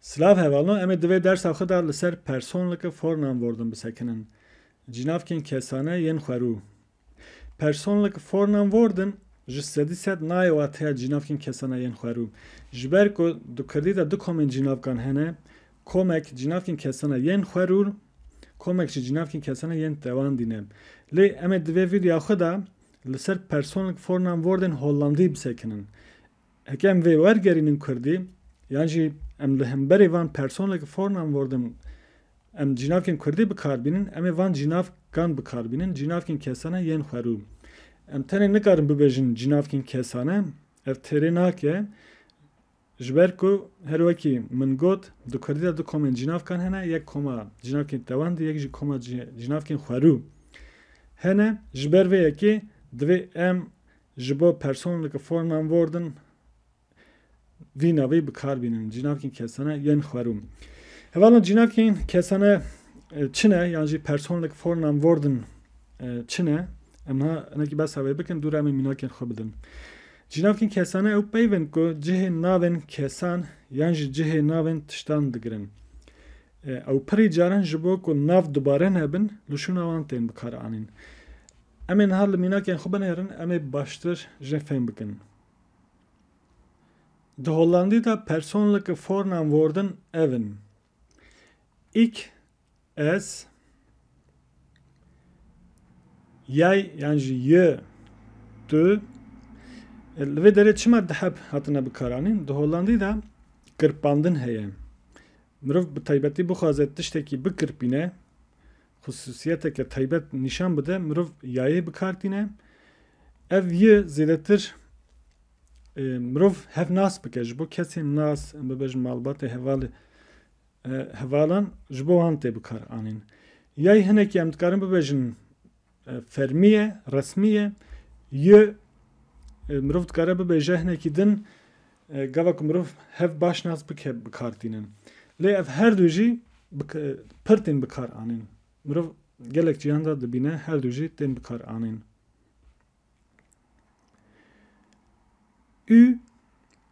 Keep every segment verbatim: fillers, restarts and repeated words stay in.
Silav hevalno, em ê di vê dersa xwe de li ser personlike Vornaamwoorden bisekinin. Cînavkên kesane yên xwerû. Personlike Vornaamwoorden ji sedî sed nayê wateya cînavkên kesane yên xwerû. Ji ber ku di kurdî de du komên cînavkan hene, komek cînavkên kesane yên xwerû, komek jî cînavkên kesane yên tewandî ne. Lê em ê di vê vîdeoya xwe de li ser personlike Vornaamwoorden hollandî bisekinin. Heke em vê wergerînin kurdî, yan jî em li hemberî van personlike Vornaamwoorden em cînavkên kurdî bi kar bînin, em ê van cînavkan bi kar bînin, cînavkên kesane yên xwerû. Em tenê nikarin bibêjin cînavkên kesane, ev têrê nake, ji ber ku her wekî min got, di kurdî de du komên cînavkan hene, yek koma cînavkên tewandî, yek jî koma cî-, cînavkên xwerû hene. Ji ber vê yekê divê em ji bo personlike Vornaamwoorden vî navî bi kar bînin, cînavkên kesane yên xwerû. Hevalno, cînavkên kesane, e, çi ne, yan jî personlike Vornaamwoorden, e, çi ne? Em ha hinekî behsa wê bikin, dû re em ê mînakên xwe bidin. Cînavkên kesane ew peyv in ku cihê navên kesan yan jî cihê navên tiştan digirin. E, ew pirî caran ji bo ku nav dubare nebin, li şûna wan tên bi kar anîn. Em ê niha li mînakên xwe binêrin, em ê baştir jê fêm bikin. Di Hollandî de personlike Vornaamwoorden ev in: ik, es, jij, yan jî je, tu. Li vê derê çima du heb hatine bikaranîn? Di Hollandî de kirpandin heye. Mirov bi taybetî bixwaze tiştekî bikirpîne, xisûsiyeteke taybet nîşan bide, mirov jeyê bi kar tîne. Ev je zêdetir, e, mirov hev nas bike, ji bo kesên nas, em bibêjin malbatê, hevalê, e, hevalan, ji bo wan tê bi kar anîn. Jey hinekî em dikarin bibêjin, e, fermî ye, resmî ye. Je, e, mirov dikare bibêje hinekî din, e, gava ku mirov hev baş nas bike, bi kar tînin. Lê ev her du jî bi k-, pir tên bi kar anîn. Mirov gelek ciyan de dibîne her du jî tên bi kar anîn. Ü,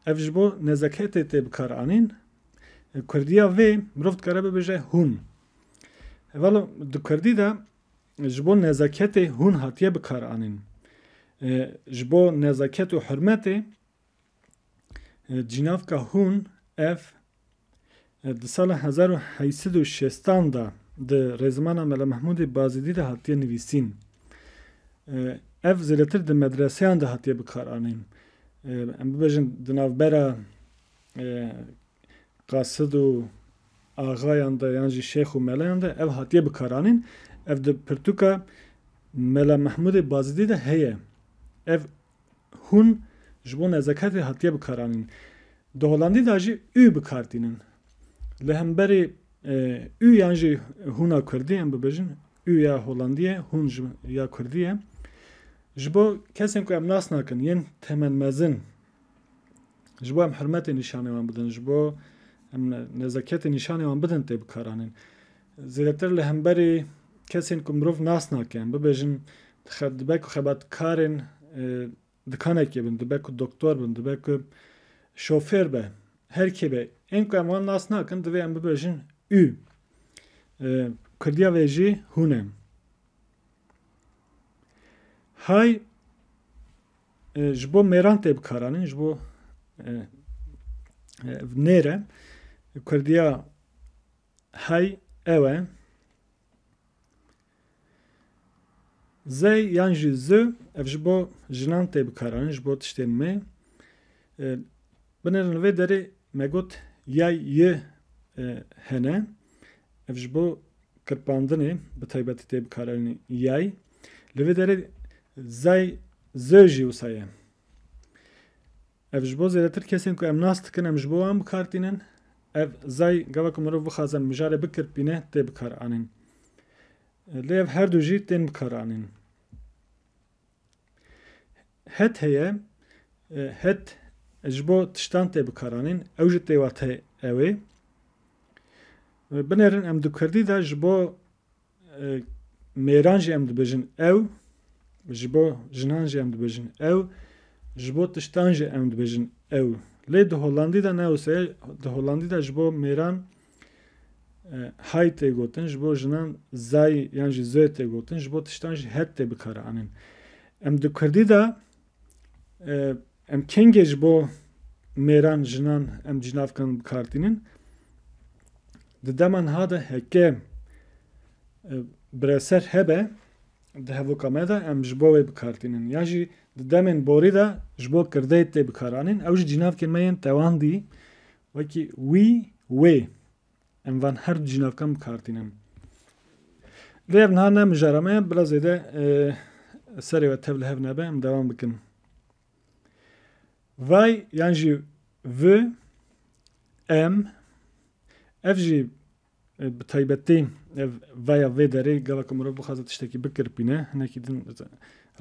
ev ji bo nezaketê tê bi kar anîn. E, kurdiya vê mirov dikare bibêje hûn. Hevalno, di kurdî de ji bo nezaketê hûn hatiye bi kar anîn. E, ji bo nezaket û hurmetê, e, cînavka hûn ev, e, di sala hezar û heyt sed û şêstan de di rêzimana Mela Mehmûdê Bazîdî de hatiye nivîsîn. E, ev zêdetir di medreseyan de hatiye bi kar anîn. E, em bibêjin di navbera, e, qasid û axayan de yan jî şêx û melayan de ev hatiye bi kar anîn. Ev di pirtûka Mela Mehmûdê Bazîdî de heye. Ev hûn ji bo nezaketê hatiye bi kar anîn. Di Hollandî de jî ü bi kar tînin. Li hemberî, e, ü yan jî hûna kurdî, em bibêjin, ü ya Hollandî ye, hûn ji, ya kurdî ye. Ji bo kesên ku em nas nakin, yên temenmezin, ji bo em hurmetê nîşanê wan bidin, ji bo em ne-, nezaketê nîşanê wan bidin tê bikaranîn. Zêdetir li hemberî kesên ku mirov nas nake, em bibêjin, xe-, dibe ku xebatkarên, e, dikanekê bin, dibe ku doktor bin, dibe ku şofêr be, her kê be, ên ku em wan nas nakin, divê em bibêjin ü. E, kurdiya vê jî hûn e. Hay, e, ji bo mêran tê bikaranîn, ji bo, e, e, nêr e. Kurdiya hay ew e. Zij yan jî zu, ev ji bo jinan tê bikaranîn, ji bo tiştên mê. E, binêrin li vê derê me got yay yi, e, hene. Ev ji bo kirpandinê bi taybetî tê bikaranîn yay. Li vê derê zij, zu jî wisa ye. Ev ji bo zêdetir kesên ku em nas dikin, em ji bo wan bi kar tînin. Ev zij, gava ku mirov bixwaze mijarê bikirpîne, tê bi kar anîn. Lê ev her du jî tên bi kar anîn. Het heye, e, het ji bo tiştan tê bi kar anîn, ew jî tê wateyê ew ê. E, binêrin em di kurdî de ji bo, e, mêran jî em dibêjin ew, ji bo jinan jî em dibêjin ew, ji bo tiştan jî em dibêjin ew. Lê di Hollandî de ne wisa ye, di Hollandî de ji bo mêran, e, hij tê gotin, ji bo jinan zij yan jî zij tê gotin, ji bo tiştan jî het tê bikaranîn. Em di Kurdî de, e, em kengê ji bo mêran, jinan em cînavkan bikar tînin? Di dema niha de heke, e, bireser hebe, di hevoka me de em ji bo wê bikar tînin. Yan jî di demên borî de ji bo kirdeyê tê bikaranîn. Ew jî cînavkên me yên tewandî, wekî wî, wê. Em van her du cînavkan bikar tînin. Lê ev niha ne mijara me ye, bila zêde, e, serê we tev li hev nebe, em dewam bikin. Wij yan jî wij, em, ev jî, e, bi taybetî ev wij ya vê derê gava ku mirov bixwaze tiştekî bikirpîne, hinekî din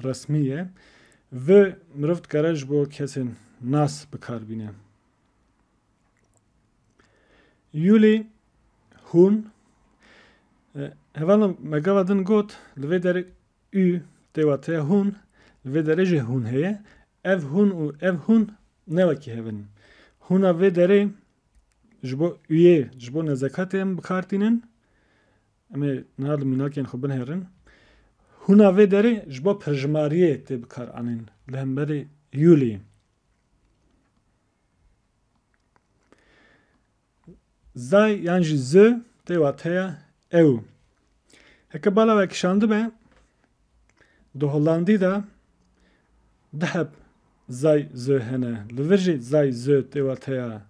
resmî ye. Wij mirov dikare ji bo kesên nas bikar bîne. Jullie, hûn. E, hevalno, me gava din got, li vê derê ü tê wateya hûn, li vê derê jî hûn heye. Ev hûn û ev hûn ne wekî hev in. Hûna vê derê ji bo üyê, ji bo nezaketê em bikar tînin. Em ê niha li mînakên xwe binêrin. Hûna vê derê ji bo pirjimariyê tê bikaranîn. Li hemberî Jullie. Zij yan jî zij tê wateya ew. Heke bala we kişandibe, di Hollandî de du heb zij, zij hene. Li vir jî zij, zij tê wateya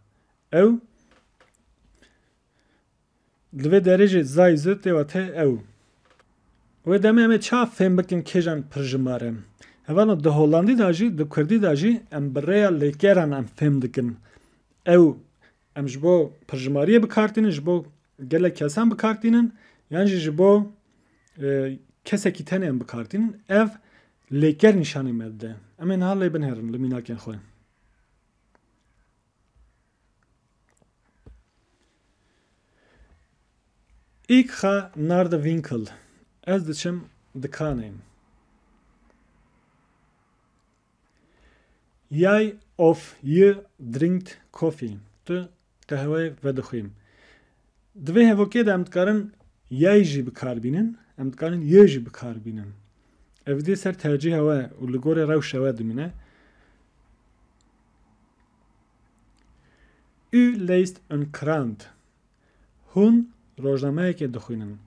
ew. Li vê derê jî zij, zij tê wateya ew. Wê demê em ê çawa fêm bikin kêjan pirjimar e? Hevalno, di Hollandî de jî, di Kurdî de jî em bi rêya lêkeran em fêm dikin. Ew, em ji bo pirjimariyê bikar tînin, ji bo gelek kesan bikar tînin, yan jî ji bo, e, kesekî tenê em bikar tînin. Ev lêker nîşanî me dide. Em ê niha lê binêrin li mînakên xwe. Ik ga naar de winkel. Ez diçim dikanê. Jij of je drinkt koffie. Tu qehweyê vedixwî. Di vê hevokê de em dikarin jij jî bikar bînin, em dikarin je jî bikar bînin. Ev dê ser tercîha we û li gorî rewşa we dimîne. U leest een krant. Hûn rojnameyekê dixwînin.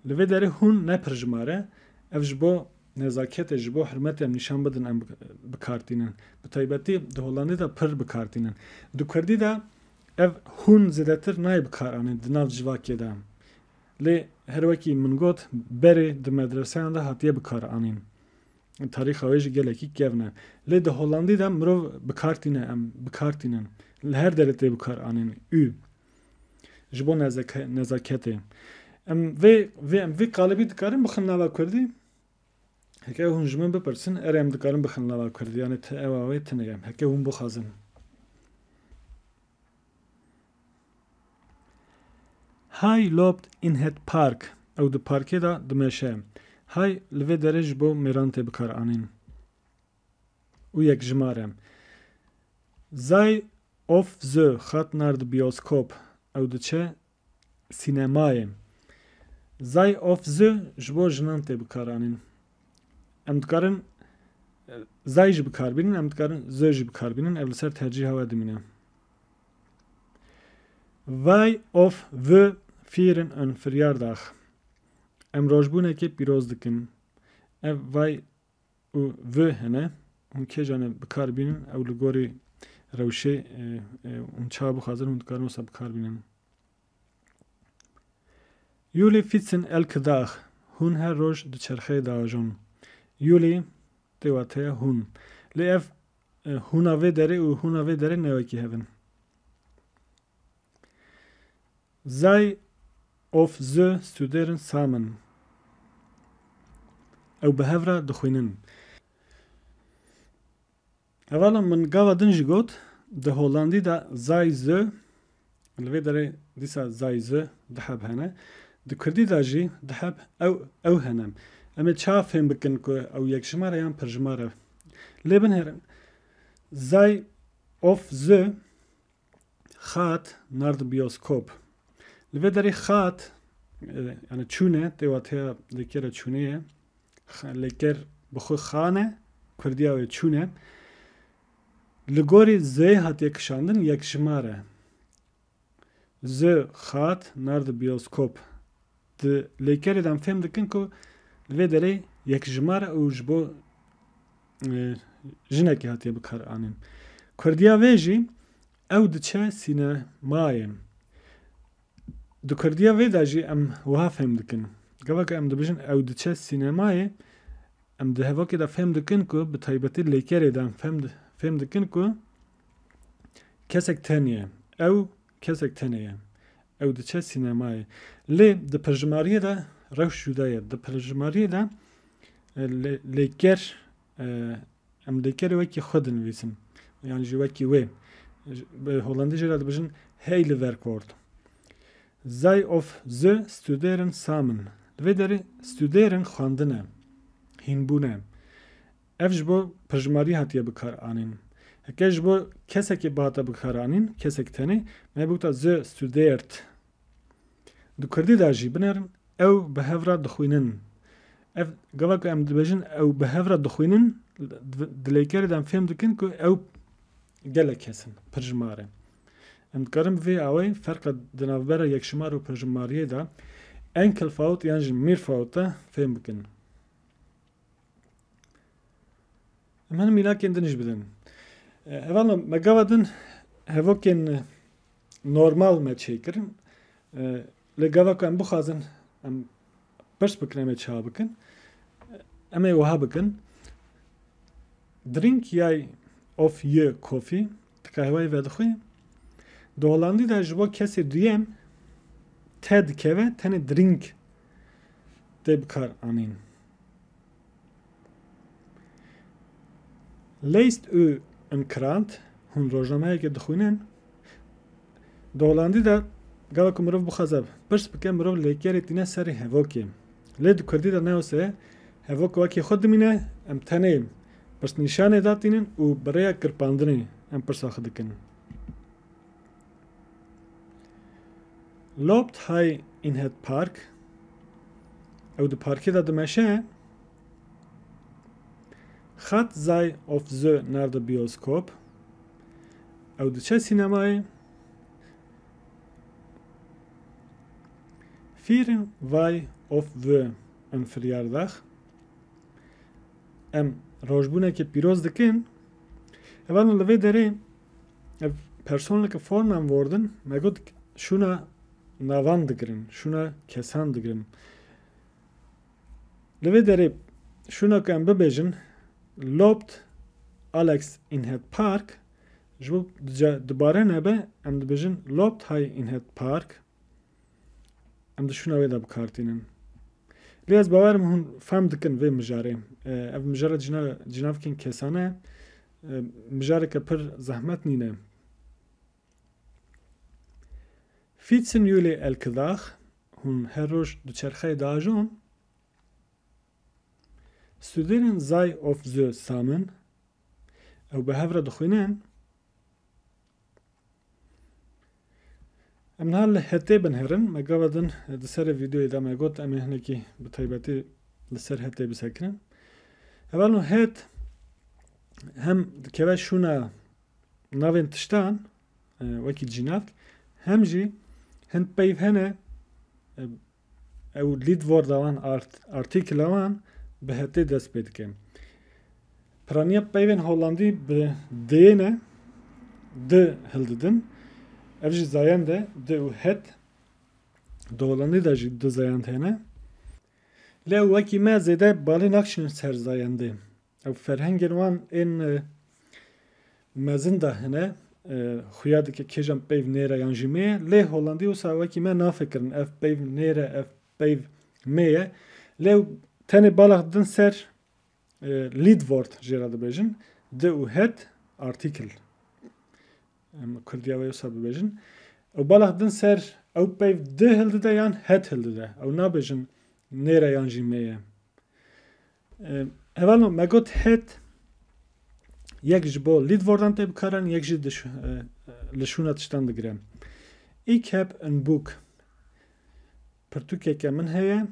Li vê derê hûn ne pirjimar e. Ev ji bo nezaketê, ji bo hurmetê em nîşan bidin, em bi-, bikar tînin. Bi taybetî di Hollandê de pir bikar tînin. Di Kurdî de ev hûn zêdetir nayê bikaranîn di nav civakê de. Lê her wekî min got, berê di medreseyan de hatiye bikaranîn. Tarîxa wê jî gelekî kevn e. Lê di Hollandî de mirov bikar tîne, em bikar tînin. Li her derê tê bikaranîn. U. Ji bo nezeke-, nezaketê. Em vê, vê, em vê qalibî dikarin bixin nava Kurdî. Heke hûn ji min bipirsin, erê em dikarin bixin nava Kurdî. Yanî ti ewa wê tune ye. Heke hûn bixwazin. Hij loopt in het park. Ew di parkê de dimeşe. Hij li vê derê ji bo mêran tê bikaranîn. Û yekjimar e. Zij of ze gaat naar de bioscoop. Ew diçe sînemayê. Zij of ze ji bo jinan tê bikaranîn. Em dikarin, e, zij jî bikar bînin, em dikarin ze jî bikar bînin. Ev li ser tercîha we dimîne. Wij of we vieren een verjaardag. Em rojbûnekê pîroz dikin. Ev wij û we hene. Hûn kêjan e bikar bînin? Ew li gorî rewşê, e, e, hûn çawa bixwazin, hûn dikarin wisa bikar bînin. Jullie fietsen elke dag. Hûn her roj di çerxeyê diajon. Jullie tê wateya hûn. Lê ev, e, hûna vê derê û hûna vê derê ne wekî hev in. Zij of ze studeren samen. Ew bi hev re dixwînin. Hevala min gava din jî got, di Hollandî de zij, ze, li vê derê dîsa zij, ze du heb hene. Di Kurdî de jî du heb ew, ew hene. Em ê çawa fêm bikin ku ew yekjimar e yan pirjimar e? Lê binêrin. Zij of ze Gaat naar de bioscoop. Li vê derê gaat, e, yani çûne, tê wateya lêkera çûnê ye. Xa-, lêker bi xwe xane, kurdiya wê çûne. Li gorî zê hatiye kişandin yekjimar e. Ze gaat naar de bioscoop. Di lêkerê de em fêm dikin ku li vê derê yekjimar e û ji bo, e, jinekê hatiye bikaranîn. Kurdiya vê jî ew diçe sînemayê. Di kurdiya vê de jî em wiha fêm dikin. Gava ku em dibêjin ew diçe sînemayê, em di hevokê de fêm dikin ku bi taybetî lêkerê de em fêm, fêm dikin ku kesek tenê ye. Ew kesek tenê ye. Ew diçe sînemayê. Lê di pirjimariyê de rewş cuda ye. Di pirjimariyê de, e, lê-, lêker, e, em lêkerê wekî xwe dinivîsin. Yan jî wekî wê. Ji, bi holandî jê re dibêjin hele werk wordt. Zij of ze studeren samen. Li vê derê studeren xwendin e. Hînbûn e. Ev ji bo pirjimarî hatiye bikaranîn. Heke ji bo kesekê bihate bikaranîn, kesek tenê, me bigota ze studeert. Di kurdî de jî binerin, ew bi hev re dixwînin. Ev gava ku em dibêjin ew bi hev re dixwînin, di, di lêkerê de em fêm dikin ku ew gelek kes in, pirjimar e. Em dikarin bi vê awayî ferqa di navbera yekjimar û pirjimariyê de, Enkelfaut yan jî Mehrfaut de fêm bikin. Em hin mînakên din jî bidin. E, hevalno, me gava din hevokên normal me çêkirin. E, lê gava ku em bixwazin, em pirs bikin, em ê çawa bikin? Em ê wiha bikin. Drink jij of je koffie, tu qehweyê vedixwî? Di Holandî de ji bo kesê duyem te dikeve, tenê drink tê bikar anîn. Leest u een krant, hûn rojnameyekê dixwînin? Di Holandî de gava ku mirov bixwaze pirs bike, mirov lêkerê tîne serê hevokê. Lê di kurdî de ne wisa ye, hevok wekî xwe dimîne, em tenê pirsnîşanê datînin û bi rêya kirpandinê em pirsa xwe dikin. Loopt hij in het park? Ew di parkê de dimeşe. Gaat zij of ze naar de bioscoop? Ew diçe sînemayê. Vieren wij of we een verjaardag? Em rojbûnekê pîroz dikin. Hevalno, li vê derê ev persönliche Vornaamwoorden, me got, şûna navan digirin, şûna kesan digirin. Li vê derê şûna ku em bibêjin, loopt Alex in het park, ji bo dica-, dubare nebe, em dibêjin, loopt hij in het park. Em di şûna wê de bi kar tînin. Lê ez bawer im hûn fehm dikin vê mijarê. E, ev mijara cina-, cinavkên kesane, e, mijareke pir zehmet nîne. Fietsen jullie elke dag, hûn her roj duçerxeyê diajon. Studeren zij of ze samen, ew bi hev re dixwînin. Em niha li hetê binherin. Me gava din di serê vîdeoyê de me got em ê hinekî bi taybetî li ser hetê bisekirin. Hevalno, het hem dikeve şûna navên tiştan, e, wekî cînavk, hem jî hin peyv hene, e, ew Lidwoorda wan, art-, artîkla wan bi hetê dest pê dike. Piraniya peyvên holandî bi dê ne, di hildidin. Ev jî zayend e, di û het. Di holandî de jî di zayend hene. Lê ew wekî me zêde balê nakişînin ser zayendê. Ew ferhengên wan ên, e, mezin de hene, e, xuya dike kêjan peyv nêr e yan jî mê ye. Lê holandî wisa wekî me nafikirin, ev peyv nêr e, ev peyv mê ye. Lê ew tenê balax didin ser, e, Lidwoord jê re dibêjin, di û het artikel. Em kurdiya wê wisa bibêjin. Ew balax didin ser ew peyv di hildide yan het hildide. Ew nabêjin nêr e yan jî mê ye. E, hevalno, me got het, yek ji bo Lidwoordan tê bikaranîn, yek jî di ş-, e, li şûna tiştan digire. Ich hab ein Buch. Pirtûkeke min heye.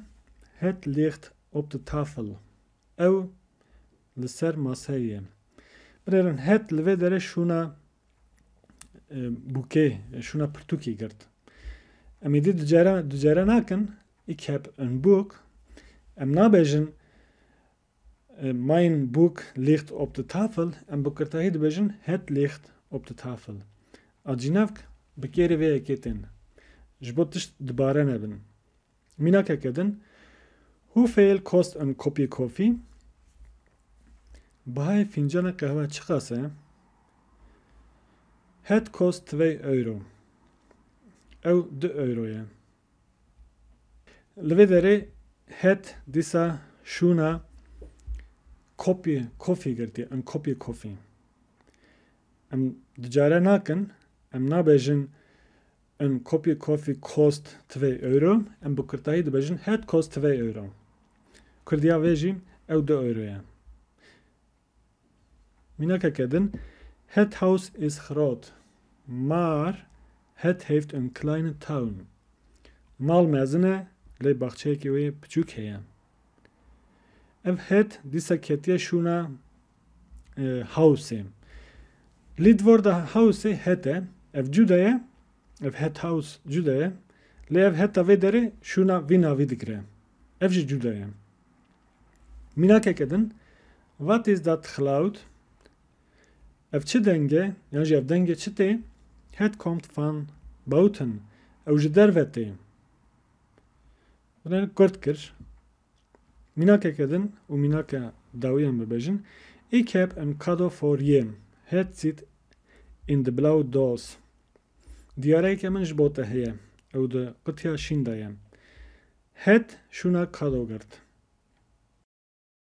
Het liegt op de Tafel. Ew li ser maseyê ye. Binêrin het li vê derê şûna, e, bûkê, şûna pirtûkê girt. Em êdî ducere, ducere nakin, ich hab ein Buch. Em nabêjin, e, mein Buch liegt op de Tafel. Em bi kurtahî dibêjin, het liegt op de Tafel. A cînevk bi kêrê vê yekê tên. Ji bo tişt dibare nebin. Mînakeke din, Wie viel kost ein Kopje Koffie? Bihayê fincana qehwe çiqas e? Het kost twee Euro. Ew du Euro ye. Li vê derê het dîsa şûna Kopje Koffie girtiye, ein Kopje Koffie. Em ducare nakin, em nabêjin ein Kopje Koffie kost twee Euro, em bi kurtahî dibêjin het kost twee Euro. Kurdiya vê jî ew du Euro ye. Mînakeke din, Het Haus ist groot, maar het heeft een kleinen tuin. Mal mezin e, lê baxçeyekê wê piçûk heye. Ev het dîsa ketiye şûna, e, Hausê. Lê di vorda Hausê het e, ev cuda ye, ev het Haus cuda ye, lê ev heta vê derê şûna vî navî digire. Ev jî cuda ye. Mînakeke din, Wat ist dat Geluid? Ev çi deng e? Yan jî ev dengê çi tê? Het kommt von buiten. Ew ji derve tê. Binêrin kurt kir. Mînakeke din û mînake dawî em bibêjin. Ich hab ein Kado für jim. Het zit in de blaue Dose. Diyareyeke min ji bo te heye. Ew di qutiya şîn de ye. Het şûna kado girt.